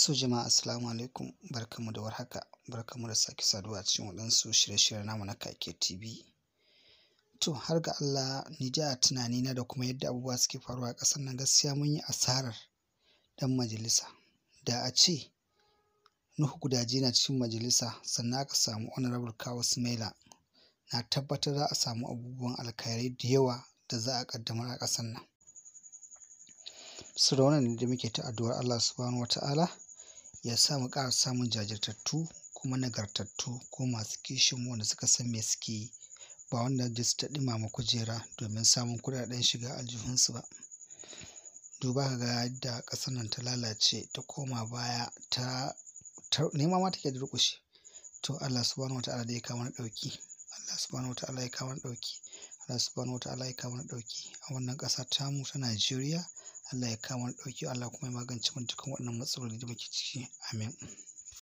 So jama'a, assalamu alaikum, barkanmu da warhaka, barkanmu da sake saduwa a cikin waɗansu shirye-shirye namu na Kake TV. To, har ga Allah, ni dai a tunanina da kuma yadda abubuwa suke faruwa a ƙasar nan, gaskiya mun yi asarar ɗan majalisa. Da a ce Nuhu Gudaji na cikin majalisa sannan aka samu Honorable Kawu Sumaila, na tabbatar za a samu abubuwan alkhairai da yawa da za a ƙaddamar a ƙasar nan. So da wannan ne dai muke ta addu'ar Allah Subhanahu wa Ta'ala ya sa mu ƙara samun jajirtattu kuma nagartattu ko masu kishin wanda suka san me suke yi, ba wanda su ta ɗumama kujera domin samun kuɗaɗen shiga aljihunsu ba. Duba ka ga yadda ƙasar nan ta lalace, ta koma baya, ta nema ma take durƙushe. To, Allah Subhanahu wa Ta'ala dai ya kawo mana ɗauki. Allah Subhanahu wa Ta'ala ya kawo mana ɗauki. Allah Subhanahu wa Ta'ala ya kawo mana ɗauki a wannan ƙasa tamu ta Najeriya. Allah ya kawo mana ɗauki, Allah kuma ya magance mana dukkan waɗannan matsaloli da muke ciki. Amin.